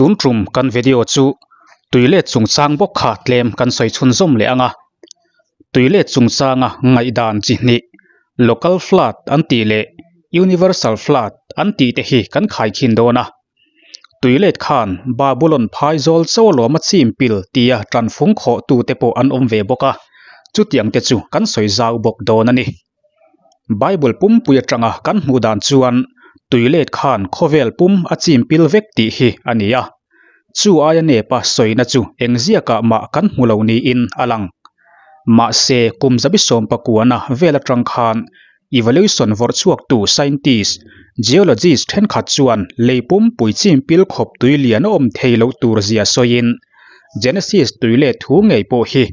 Tun tum kan video chu tuilet chungchang bawk kha tlem kan sawi chhunzawm leh ang a. Tuilet chungchanga ngaihdan chi hnih local flood an tih leh universal flood an tih te hi kan khaikhin dawn a. Tuilet khan Babulon phaizawl chaw lawma chim pil tia tanfung khawh tute pawh an awm ve bawk a, chutiang te chu kan sawi zau bawk dawn a ni. Bible pumpui atanga kan hmuh dan chuan tuilet khan khawvel pum a chim pil vek tih hi a ni a, chu aia nepa sawina chu eng ziakah mah kan hmu lo niin a lang. Mahse kum zabi sawm pakuana vel atang khan Evolution vawrh chhuaktu scientist, geologist thenkhat chuan lei pumpui chim pil khawp tui lian a awm thei loh tur zia sawiin Genesis tui leh thu ngei pawh hi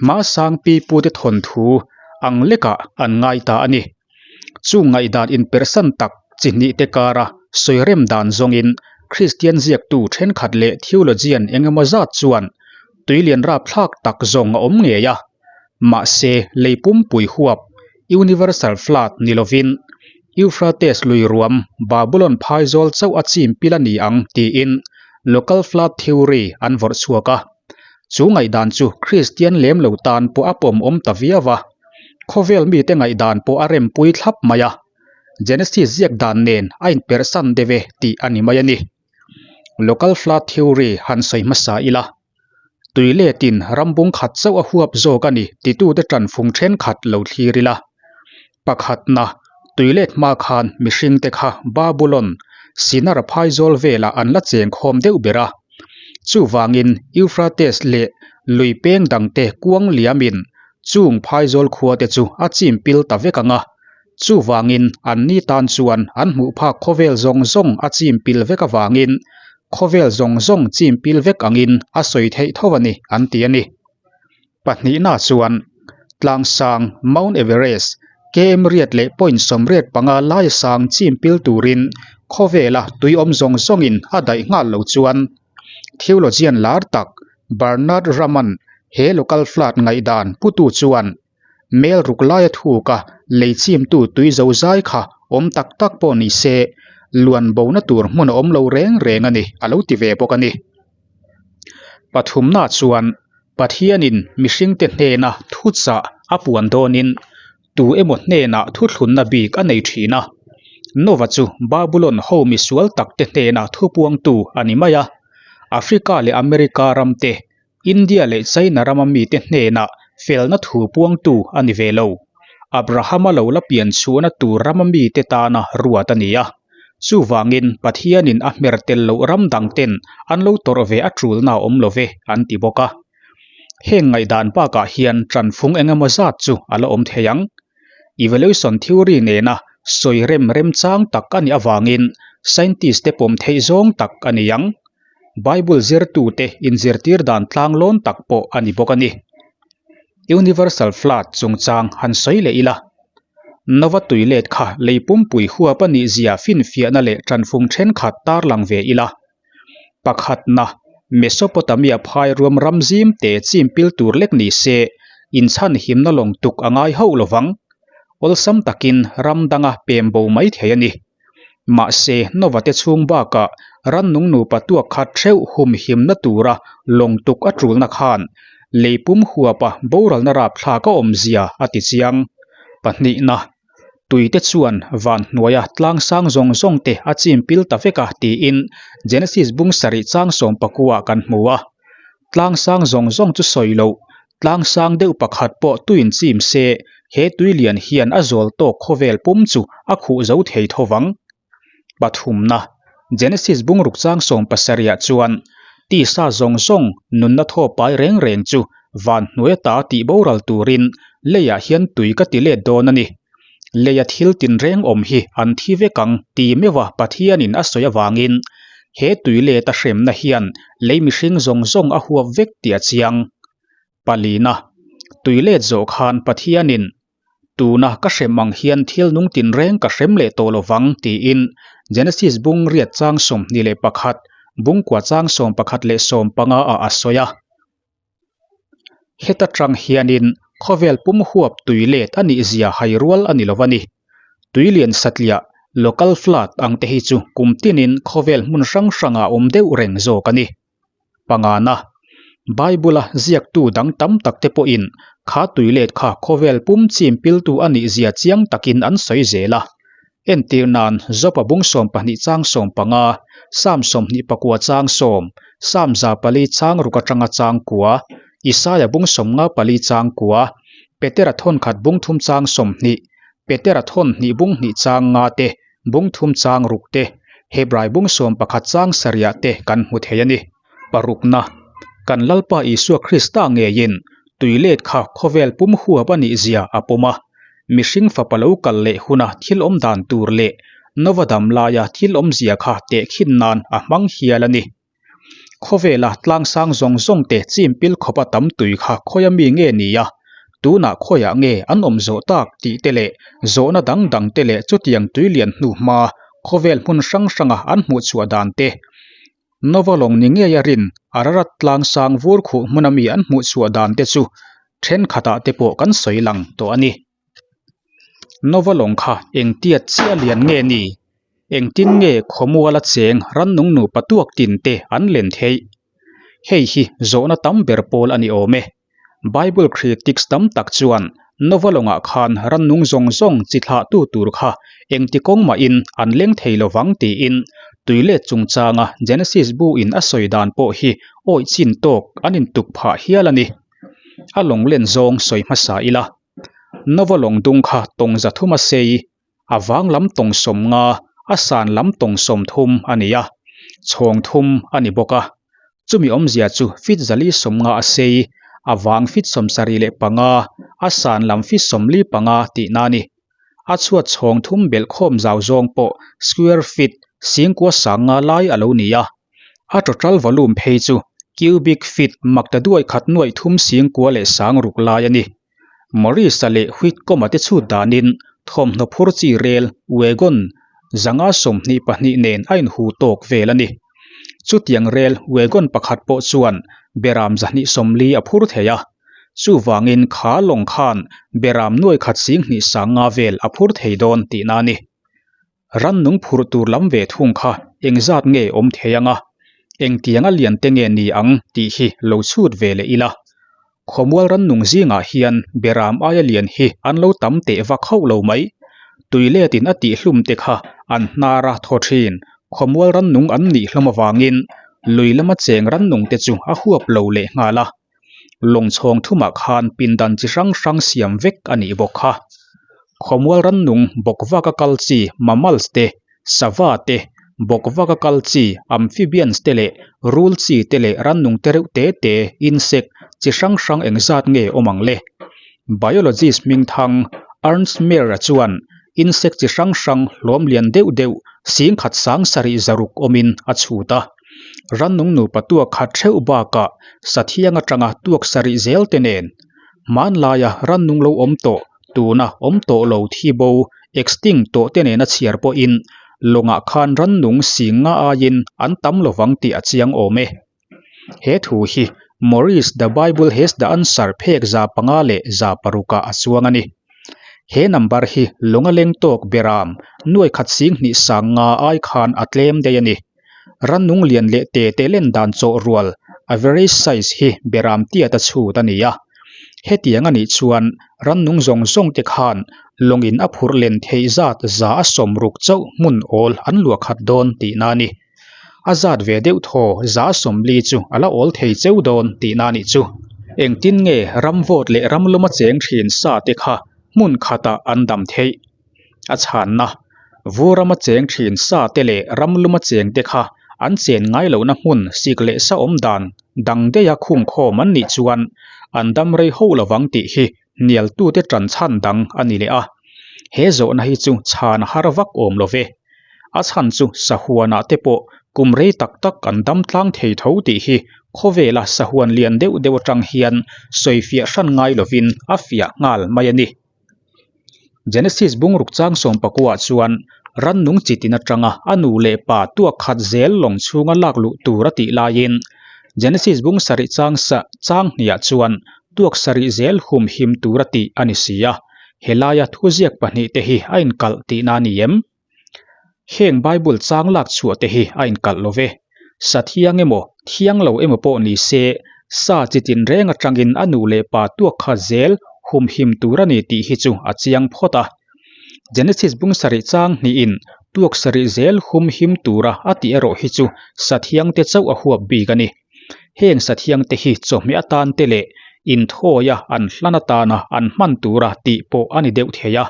hmasang pi pute thawnthu ang lekah an ngai ta a ni. Chu ngaihdan inpersan tak chi hnih te kara sawi rem dan zawngin Kristian ziaktu thenkhat leh theologian eng emaw zat chuan tui lian rapthlak tak zawng a awm ngei a. Mahse lei pumpui huap Universal Flood ni lovin Euphrates lui ruam Babulon phaizawl chauh a chim pil a ni ang tiin Local Flood Theory an vawrh chhuak a. Chu ngaihdan chu Kristian lem lo tan pawh a pawm awm ta viau a, khawvel mite ngaihdan pawh a rempui thlap mai a, Genesis ziak dan nen a inperhsan deuh e tih a ni mai a ni. Local Flood Theory han sawi hmasa ila, tui letin ram bung khat chauh a huap zawk a ni titute tanfung thenkhat lo thlir ila. Pakhatna, tui let hma khan mihringte kha Babulon, Sinar phaizawl velah an la cheng khawm deuh ber a. Chuvangin Euphrates leh lui peng dangte kuang liamin chung phaizawl khuate chu a chim pil ta vek ang a. Chuvangin anni tan chuan an hmuh phak khawvel zawng zawng a chim pil vek avangin khawvel zawng zawng chim pil vek angin a sawi theih tho a ni an ti a ni. Pahnihna chuan Tlangsang, Mount Everest, KM riat leh point 85 laia sang chim pil turin khawvela tui awm zawng zawngin a daih nghal lo chuan theologian lar tak Bernard Raman he local flood ngaihdan putu chuan mel ruk laia thuka lei chimtu tui zo zai kha awm tak tak pawh ni se luan bona tur hmun a awm lo reng reng a ni a lo ti ve bawk a ni. Pathumna chuan Pathianin mihringte hnena thuchah a puan dawnin tu emaw hnenah thuthlunna bik a nei thin a. Nova chu Babulon ho misual takte hnena thupuangtu a ni mai a. Africa leh America ramte, India leh China rama mite hnenah felna thu puangtu a ni ve lo. Abrahama lo la pian chhuahna tur rama mite tana ruat a ni a. Chuvangin Pathianin a hmer tel loh ram dang ten an lo tawrh ve a tulna a awm lo ve an ti bawk a. Heng ngaihdan bakah hian tanfung eng emaw zat chu a la awm thei ang. Evolution theory nena sawi rem remchang tak a nih avangin scientist te pawm theih zawng tak a ni ang. Bible zirtute inzirtir dan tlanglawn tak pawh a ni bawk a ni. Universal Flood chungchang han sawi leh ila. Nova tui let kha lei pumpui huap a nih zia finfiahna leh tanfung thenkhat tarlang ve ila. Pakhatna, Mesopotamia phai ruam ram zim te chim pil tur lek ni se, inchhan himna lawng tuk a ngai hauh lovang. Awlsam takin ram danga pem bo mai thei a ni. Mahse, Nova te chhung bakah rannung nupa tuak khat theuh hum himna tura lawng tuk a tulna khan lei pum huapa boralna rapthlak a awmzia a ti chiang. Pahnihna, Tuite chuan van hnuaia tlang sang zawng zawng te a chim pil ta vek a tiin Genesis bung sarih chang sawmpakua kan hmu a. Tlang sang zawng zawng chu sawi loh, tlang sang deuh pakhat pawh tuin chim se, he tui lian hian a zawl tawk khawvel pum chu a khuh zo thei tho vang. Pathumna, Genesis bungruk chang 70 ah chuan tisa zawng zawng nunna thaw pai reng reng chu van hnuai ata tih boral turin leiah hian tui ka ti let dawn a ni. Leia thil tinreng awm hi an thi vek ang ti meuha Pathianin a sawi avangin he tui let a hremna hian lei mihring zawng zawng a huap vek tih a chiang. Palina, tui let zawh khan Pathianin Tuna ka hrem ang hian thil nung tinreng ka hrem leh tawh lovang tiin Genesis bung riat chang 21, bung kua chang 11 leh 15 ah a sawi a. Heta tang hianin khawvel pum huap tui let a nih zia hai rual a ni lo a ni. Tui lian satliah. Local flood ang te hi chu kum tinin khawvel hmun hrang hrangah awm deuh reng zawk a ni. Pangana, Bible-a ziaktu dang tam tak te pawhin kha tuilet kha khawvel pum chim piltu a nih zia chiang takin an sawi zel a. Entir nan, Job-a bung 12 chang 15, Psalm 24 chang 10, Psalm 4 chang ruk atanga chang kua, Isaia bung 54 chang kua, Petera thawnkhat bung thum chang 20, Petera thawn hnih bung hnih chang nga te, bung thum chang ruk te, Hebrai bung 11 chang sarih te kan hmu thei a ni. Parukna, Kan Lalpa Isua Krista ngeiin tuilet kha khawvel pum huap a nih zia a pawm a. Mihring fapa lo kal leh huna thil awm dan tur leh Nova dam laia thil awmzia kha tehkhin nan a hmang hial a ni. Khawvela tlangsang zawng zawng te chim pil khawp a tam tui kha khawia mi nge ni a, tunah khawiah nge an awm zawh tak tih te leh zawhna dang dang te leh chutiang tui lian hnu hma khawvel hmun hrang hranga an hmuh chhuah dan te Nova lawng ni ngei a rin Ararat tlangsang vur khuh hmuna mi an hmuh chhuah dan te chu thenkhatah te pawh kan sawi lang tawh a ni. Nova lawng kha engtiat chiah lian nge ni? Engtin nge khawmuala cheng rannung nupa tuak tin te an len theih? Hei hi zawhna tam ber pawl a ni awm e. Bible critics tam tak chuan Nova lawngah khan rannung zawng zawng chi thlahtu tur kha engti kawng mahin an leng thei lovang tiin tuilet chungchanga Genesis bu in a sawi dan pawh hi awih chin tawk an intuk phah hial a ni. A lawng len zawng sawi hmasa ila. Nova lawng dung kha tawng zathum a sei, a vang lam tawng 50, a san lam tawng 30 a ni a, chhawng thum a ni bawk a. Chumi awmzia chu feet 450 a sei, a vang feet 75, a san lam feet 45 tihna a ni. A chhuat chhawng thum belh khawm zau zawng pawh square feet 9,500 lai a lo ni a. A total volume phei chu cubic feet makta duai khat nuaih thum singkua leh sang ruk lai a ni. Morris-a leh Whitcomb-a te chhut danin thawmhnaw phur chi rel wagon 122 nen a inhu tawk vel a ni. Chutiang rel wagon pakhat pawh chuan beram 240 a phur thei a. Chuvangin kha lawng khan beram nuai khat 2,500 vel a phur thei dawn tihna a ni. Rannung phurh tur lam ve thung kha engzat nge awm thei anga, engtianga lian te nge ni ang tih hi lo chhut ve leh ila. Khawmual rannung zingah hian beram aia lian hi an lo tam teh vak hauh lo mai. Tuiletin a tihhlum te kha an hnar a thaw thin. Khawmual rannung an nih hlawm avangin lui lama cheng rannung te chu a huap lo leh nghal a. Lawng chhawng thumah khan pindan chi hrang hrang siam vek a nih bawk kha. Khawmual rannung bawk vaka kal chi mammals te, sava te, bawk vaka kal chi amphibians te leh rul chi te leh rannung te reuh te te, insect, chi hrang hrang engzat nge awm ang le? Biologist hmingthang Ernst Mayr-a chuan insect chi hrang hrang hlawm lian deuh deuh 10,000 sarih zaruk awmin a chhut a. Rannung nupa tuak khat theuh bakah sathiang atanga tuak sarih zel te nen hmanlaia rannung lo awm tawh tuna awm tawh lo thi bo extinct tawh te nena chhiar pawhin lawngah khan rannung sing nga aiin an tam lovang tih a chiang awm e. He thu hi Morris The Bible Has The Answer phek 5 leh 6 ah a chuang a ni. He number hi lawnga leng tawk beram nuai khat 2,500 ai khan a tlem daih a ni. Rannung lian leh te te len dan chawh rual, average size, hi beram tiat a chhut a ni a. Hetiang a nih chuan rannung zawng zawng te khan lawngin a phurh len theih zat za a sawm ruk chauh hmun awl an luah khat dawn tihna a ni. A zat ve deuh thaw 140 chu a la awl thei cheu dawn tihna a nih chu. Engtin nge ram vawt leh ram luma cheng thin sa te kha hmun khatah an dam theih? A chhanna, Vu rama cheng thin sa te leh ram luma cheng te kha an chen ngai lohna hmun sik leh sa awm dan dang daiha khungkhawm an nih chuan an dam rei ho lovang tih hi hnialtute tan chhan dang a ni leh a. He zawhna hi chu chhan a har vak awm lo ve. A chhan chu sahuanah te pawh kum rei tak tak an dam tlang thei tho tih hi khawvela sahuan lian deuh deuh atang hian sawifiah hran ngai lovin a fiah nghal mai a ni. Genesis bungruk chang 19 chuan rannung chi tin atanga a nu leh pa tuak khat zel lawng chhunga lak luh tur a tih laiin Genesis bung sarih chang sa chang hniah chuan tuak sarih zel hum him tur a tih a ni si a, helaia thuziak pahnih te hi a inkalh tihna a ni em? Heng Bible chang lak chhuah te hi a inkalh lo ve. Sa thiang emaw, thiang lo emaw pawh ni se, sa chi tinreng atangin a nu leh pa tuak kha zel humhim tur a ni tih hi chu a chiang phawt a. Genesis bung sarih chang hnihin tuak sarih zel humhim tura a tih erawh hi chu sa thiangte chauh a huap bik a ni. Heng sa thiangte hi chawhmeh atan te leh inthawia an hlan atana an hman tura tih pawh a ni deuh thei a.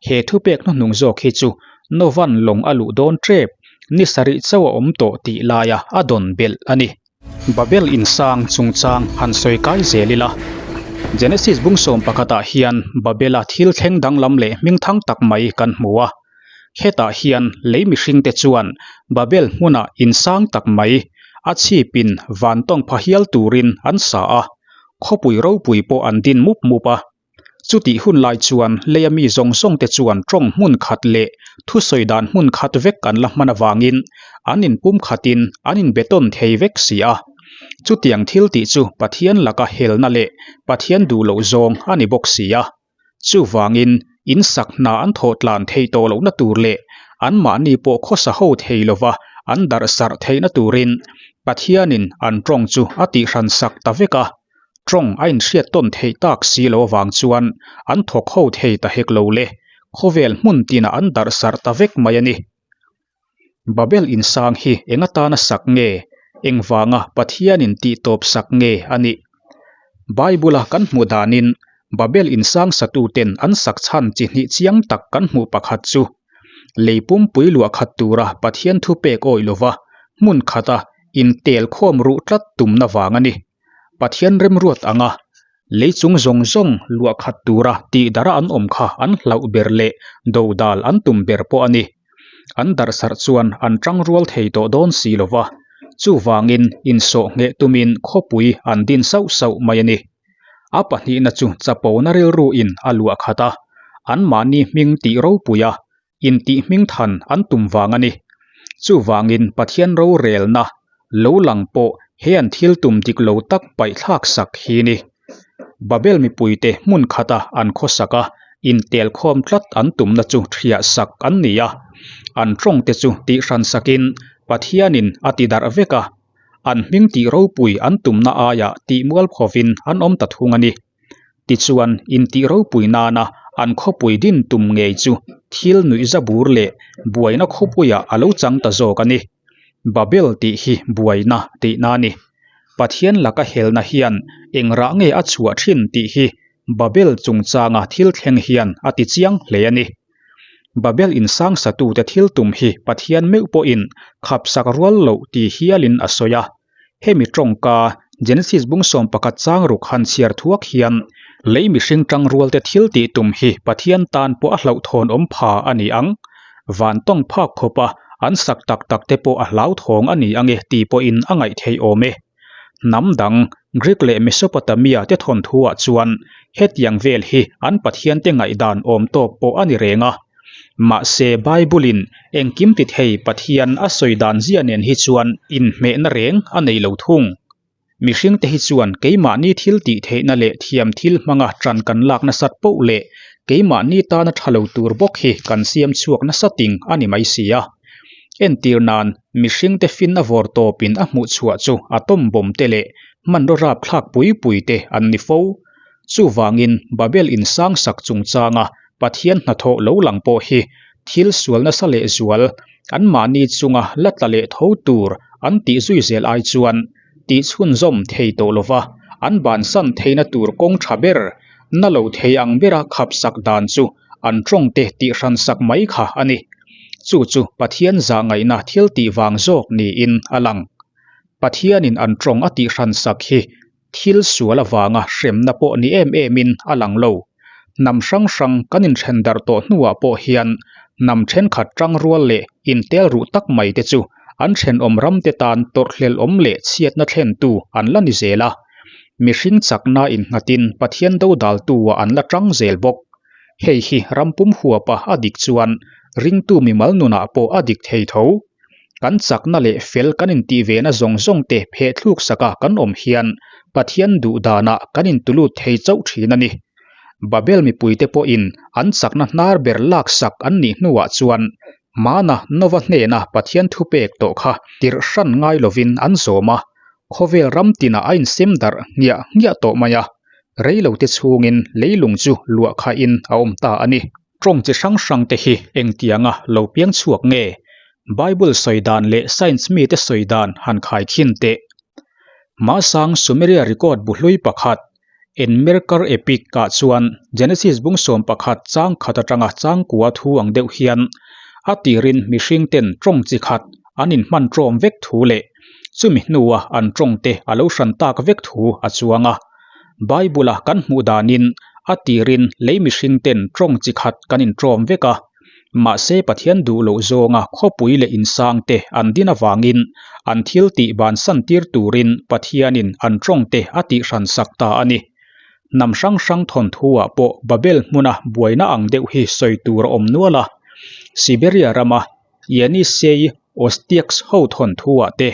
He thupek hnuhnung zawk hi chu Novan lawng a luh dawn tep, ni sarih chauh a awm tawh tih laia a dawn belh a ni. Babel insang chungchang han sawi kai zel ila, Genesis bung sawm pakhatah hian Babela thil thleng danglam leh hmingthang tak mai kan hmu a. Hetah hian lei mihringte chuan Babel hmunah insang tak mai a chhipin van tawng pha hial turin an sa a, khawpui ropui pawh an din mup mup a. Chutih hun lai chuan leia mi zawng zawng te chuan tawng hmun khat leh thusawi dan hmun khat vek an la hman avangin an inpum khatin an inbetawn thei vek si a. Chutiang thil tih chu Pathian laka helna leh Pathian duh loh zawng a ni bawk si a. Chuvangin in sak hna an thawh tlan thei tawh lohna tur leh anmahni pawh khawsa ho thei lova an darh sarh theihna turin Pathianin an tawng chu a tihhran sak ta vek a. Tawng a inhriat tawn theih tak si lo avang chuan an thawk ho thei ta hek lo le, khawvel hmun tinah an darh sarh ta vek mai a ni. Babel insang hi eng atana sak nge, engvanga Pathianin tihtawp sak nge a nih? Bible-a kan hmuh danin Babel insang satuten an sak chhan chi hnih chiang tak kan hmuh pakhat chu, lei pumpui luah khat tura Pathian thupek awih lova hmun khata intel khawm ruh tlat tumna vang a ni. Pathian remruat anga lei chung zawng zawng luah khat tura tih dara an awm kha an hlauh ber leh dodal an tum ber pawh a ni. An darhsarh chuan an tang rual thei tawh dawn si lo va, chuvangin insawh ngheh tumin khawpui an din sauh sauh mai a ni. A pahnihna chu chapona rilruin a luah khat a, anmahni hming tih ropui a, intih hmingthan an tum vang a ni. Chuvangin Pathian rorelna lo lang pawh he an thil tum dik lo tak paihthlak sak hi ni. Babel mipuite hmun khata an khawsak a, intelkhawm tlat an tumna chu thiah sak an ni a. An tawngte chu tihhran sakin Pathianin a ti darh vek a, an hming tih ropui an tumna aiah tih mualphovin an awm ta thung a ni. Tichuan, intih ropui nana an khawpui din tum ngei chu thil nuihza bur leh buaina khawpuiah a lo chang ta zawk a ni. Babel tih hi buaina tihna a ni. Pathian laka helna hian eng rah nge a chhuah thin tih hi Babel chungchanga thil thleng hian a ti chiang hle a ni. Babel insang satute thil tum hi Pathian meuh pawhin khapsak rual loh ti hialin a sawi a. Hemi tawngka Genesis bung 11 chang ruk han chhiar thuak hian lei mihring tangrualte thil tih tum hi Pathian tan pawh a hlauhthawn awm pha a ni ang. Van tawng phak khawpa an sak tak tak te pawh a hlauthawng a ni ange ti pawhin a ngaih theih awm e. Hnam dang Greek leh Mesopotamia te thawnthuah chuan hetiang vel hi an pathiante ngaihdan awm tawk pawh a ni reng a. Mahse, Bible-in engkim ti thei Pathian a sawi dan zia nen hi chuan inhmehna reng a nei lo thung. Mihringte hi chuan keimahni thil tih theihna leh thiam thil hmanga ṭan kan lak nasat poh leh keimahni tana ṭha lo tur bawk hi kan siam chhuak nasa ting a ni mai si a. Entir nan, mihringte fin a vawr tawpin a hmuh chhuah chu atom bomb te leh hmanraw rapthlak pui pui te an ni fo. Chuvangin Babel insang sak chungchanga Pathian hnathawh lo lang pawh hi thil sual nasa leh zual anmahni chunga la tla leh tho tur an tih zui zel ai chuan tih chhunzawm thei tawh lova an bansan theihna tur kawng tha ber na lo thei ang bera khap sak dan chu an tawngte tih hran sak mai kha a ni. Chu chu Pathian zahngaihna thil tih vang zawk niin a lang. Pathianin an tawng a tih hran sak hi Thil sual avanga hremna pawh ni em emin a lang lo. Hnam hrang hrang kan inthen darh tawh hnuah pawh hian hnam thenkhat tangrual leh intel ruh tak mai te chu an thenawm ramte tan tawrhhlelhawm leh chhiatna thlentu an la ni zel a. Mihring chakna innghatin Pathian dodaltu-ah an la tang zel bawk. Hei hi ram pum huapa a dik chuan ringtu mimal nunah pawh a dik thei tho. Kan chakna leh fel kan intih vena zawng zawng te pheh thluk saka kan awm hian Pathian duh danah kan intulut thei chauh thin a ni. Babel mipuite pawhin an chakna hnar ber laksak an nih hnuah chuan Hmana Nova hnena Pathian thupek tawh kha tirh hran ngai lovin an zawm a, khawvel ram tinah a insem darh hniah hniah tawh mai a, reilote chhungin leilung chu luah khahin a awm ta a ni. Tawng chi hrang hrangte hi engtianga lo piang chhuak nge? Bible sawi dan leh science mite sawi dan han khai khin teh. Hmasang Sumeria record bu hlui pakhat, Enmerkar Epic ah chuan Genesis bung 11 chang khat atanga changkua thu ang deuh hian a tirin mihring ten tawng chi khat an inhman tawm vek thu leh chumi hnua an tawng te a lo hran tak vek thu a chuang a. Bible a kan hmuh danin a tirin lei mihring ten tawng chi khat kan intawm vek a. Mahse Pathian duh loh zawnga khawpui leh insang te an din avangin an thil tih bansan tir turin Pathianin an tawng te a tihhran sak ta a ni. Hnam hrang hrang thawnthu-ah pawh Babel hmuna buaina ang deuh hi sawi tur a awm nual a. Siberia rama Yenisei Ostiaks ho thawnthu-ah te,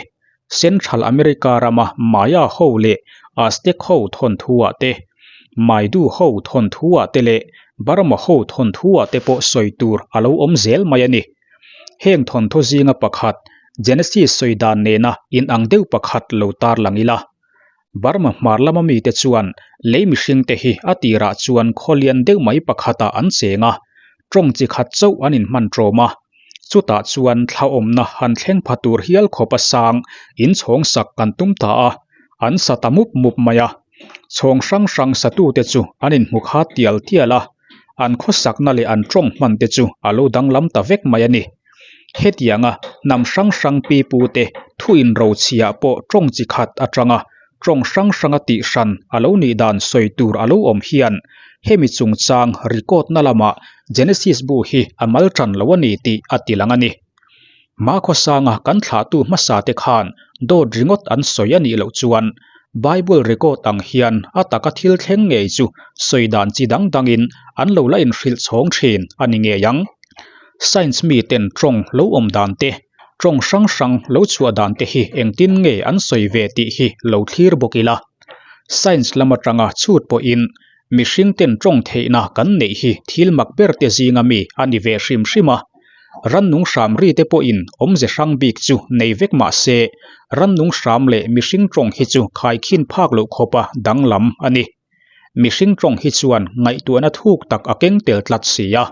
Central America rama Maya ho leh Aztec ho thawnthu-ah te, Maidu ho thawnthu-ah te leh Burma ho thawnthu-ah te pawh sawi tur a lo awm zel mai a ni. Heng thawnthu zinga pakhat, Genesis sawi dan nena inang deuh pakhat lo tarlang ila. Burma hmar lama mite chuan lei mihringte hi a tirah chuan khawlian deuh mai pakhatah an cheng a, tawng chi khat chauh an inhman tawm a. Chutah chuan thlaawmna han thleng pha tur hial khawp a sang inchhawng sak kan tum ta a, an sa ta mup mup mai a. Chhawng hrang hrang satute chu an inhmu kha tial tial a, an khawsakna leh an tawng hmante chu a lo danglam ta vek mai a ni. Hetianga hnam hrang hrang pipute thu inrochhiah pawh tawng chi khat atanga tawng hrang hranga tih hran a lo nih dan sawi tur a lo awm hian hemi chungchang record na lamah Genesis bu hi a mal tan lo a ni tih a ti lang a ni. Hmakhawsanga kan thlahtu hmasa te khan dawt ringawt an sawi a nih loh chuan Bible record ang hian a taka thil thleng ngei chu sawi dan chi dang dangin an lo la inhrilh chhawng thin a ni ngei ang. Science miten tawng lo awm dan te, tawng hrang hrang lo chhuah dan te hi engtin nge an sawi ve tih hi lo thlir bawk ila. Science lam atanga chhut pawhin mihring ten tawng theihna kan neih hi thil mak ber te zinga mi a ni ve hrim hrim a. Rannung hram ri te pawhin awmze hrang bik chu nei vek mah se, rannung hram leh mihring tawng hi chu khaikhin phak loh khawpa danglam a ni. Mihring tawng hi chuan ngaihtuahna thuk tak a keng tel tlat si a.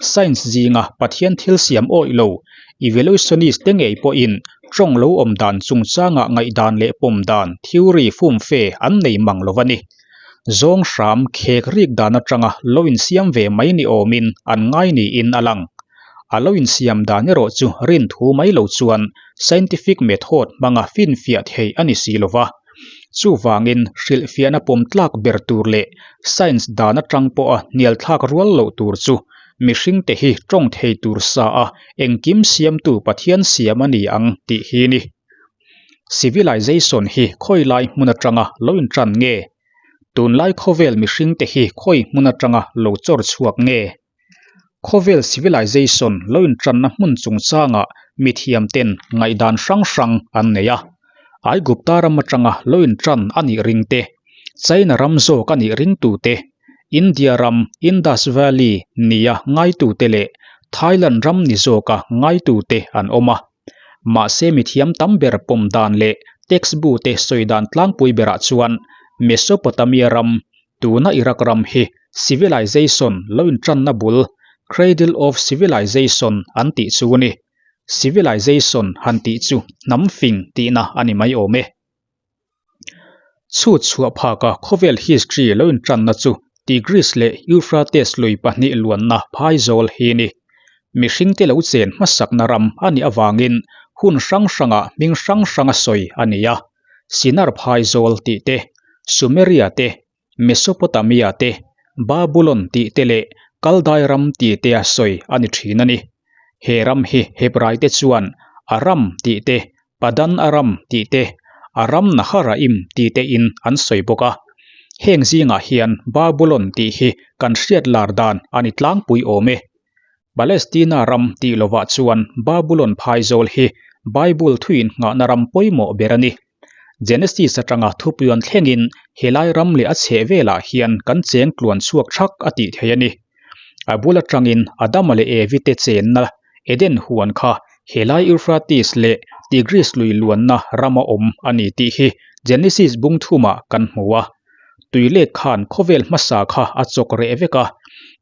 Science zinga Pathian thil siam awih lo, evolutionist te ngei pawhin tawng lo awm dan chungchangah ngaihdan leh pawm dan, theory, fumfe an nei mang lo a ni. Zawng hram khek rik dan atanga lo insiam ve mai ni awmin an ngai niin a lang. A lo insiam dan erawh chu rin thu mai lo chuan scientific method hmanga finfiah theih a ni si lo va. Chuvangin hrilhfiahna pawm tlak ber tur leh science dan atang pawha hnial thlak rual loh tur chu mihringte hi tawng thei tur sa a engkim siamtu Pathian siam a ni ang tih hi ni. Civilization hi khawi lai hmun atanga lo intan nge? Tunlai khawvel mihringte hi khawi hmun atanga lo chawr chhuak nge? Khawvel civilization lo intanna hmun chungchangah mithiamten ngaihdan hrang hrang an nei a. Aigupta ram atanga lo intan a nih ring te, China ram zawk a nih ringtute, India ram Indus Valley nia ngaitute leh Thailand ram ni zawka ngaitute an awm a. Mahse mithiam tam ber pawm dan leh textbu te sawi dan tlangpui berah chuan Mesopotamia ram Tuna Iraq ram hi civilization lo intanna bul, cradle of civilization, an tih chu a ni. Civilization han tih chu hnam fing tihna a ni mai awm e. Chhut chhuah phaka khawvel history lo intanna chu Tigris leh Euphrates lui pahnih luanna phaizawl hi a ni. Mihringte lo chen hmasakna ram a nih avangin hun hrang hrangah hming hrang hranga sawi a ni a. Sinar phaizawl tih te, Sumeria te, Mesopotamia te, Babulon tih te leh Kaldai ram tih te a sawi a ni thin a ni. He ram hi Hebraite chuan Aram tih te, Padan Aram tih te, Aram Naharaim tih te in an sawi bawk a. Heng zingah hian Babulon tih hi kan hriat lar dan a ni tlangpui awm e. Palestina ram tih lovah chuan Babulon phaizawl hi Bible thuin nghahna ram pawimawh ber a ni. Genesis atanga thupuian thlengin helai ram leh a chheh velah hian kan cheng tluan chhuak thak a tih theih a ni. A bul atangin Adama leh Evi te chenna Eden huan kha helai Euphrates leh Tigris lui luanna rama awm a ni tih hi Genesis bung thumah kan hmu a. Tuilet khan khawvel hmasa kha a chawk reh vek a,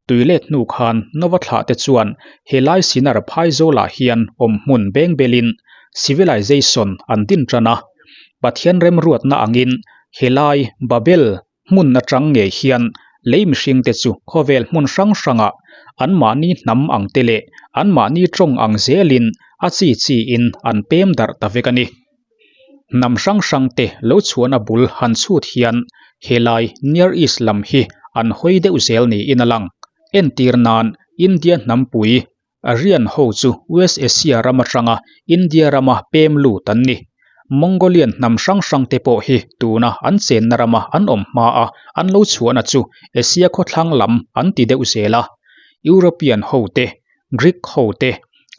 tuilet hnu khan Nova thlah te chuan helai Sinar phaizawlah hian awm hmun beng belin civilization an din tan a. Pathian remruatna angin helai Babel hmun atang ngei hian lei mihringte chu khawvel hmun hrang hrangah anmahni hnam ang te leh anmahni tawng ang zelin a chi chiin an pem darh ta vek a ni. Hnam hrang hrang te lo chhuahna bul han chhut hian helai Near East lam hi an hawi deuh zel niin a lang. Entir nan India hnampui Aryan ho chu West Asia ram atanga India rama pem lut an ni. Mongolian hnam hrang hrang te pawh hi tuna an chenna rama an awm hma a an lo chhuahna chu Asia khawthlang lam an ti deuh zel a. European ho te Greek ho te,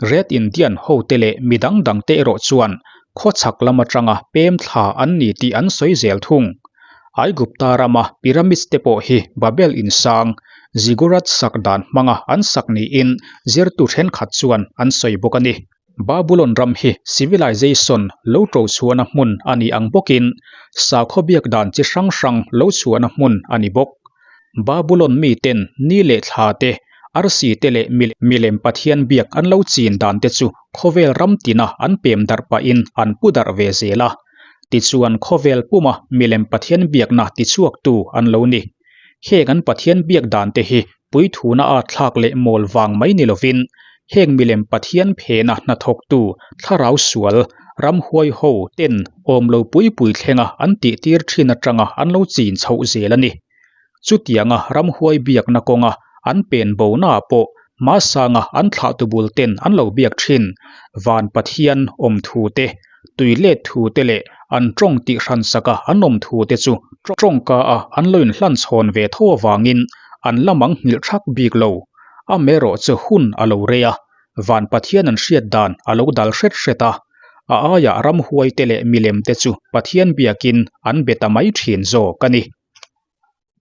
Red Indian ho te leh mi dang dang te erawh chuan khawchhak lam atanga pem thla an ni tih an sawi zel thung. Aigupta rama pyramids te pawh hi Babel insang, ziggurat sak dan hmanga an sak niin zirtu thenkhat chuan an sawi bawk a ni. Babulon ram hi civilization lo to chhuahna hmun a ni ang bawkin sakhaw biak dan chi hrang hrang lo chhuahna hmun a ni bawk. Babulon miten ni leh thla te, arsi te leh milem pathian biak an lo chin dan te chu khawvel ram tina an pem darh pahin an pu darh ve zel a. Tichuan khawvel puma milem pathian biakna tichhuaktu an lo ni. Heng an pathian biak dan te hi puithuna a thlak leh mawl vang mai ni lovin heng milem pathian phena hnathawktu thlarau sual ramhuai ho ten awm lo pui pui thlenga an tihtir thin atanga an lo chin chhoh zel a ni. Chutianga ramhuai biakna kawnga an pen bonaah pawh hmasanga an thlahtu bul ten an lo biak thin van Pathian awm thu te, tui let thu te leh an tawng tih hran saka an awm thu te chu tawngka a an lo inhlan chhawn ve tho avangin an la mang nghilh thak bik lo. Amaherawhchu hun a lo rei a, van Pathian an hriat dan a lo dal hret hret a, a aiah ramhuai te leh milem te chu Pathian biakin an be ta mai thin zawk a ni.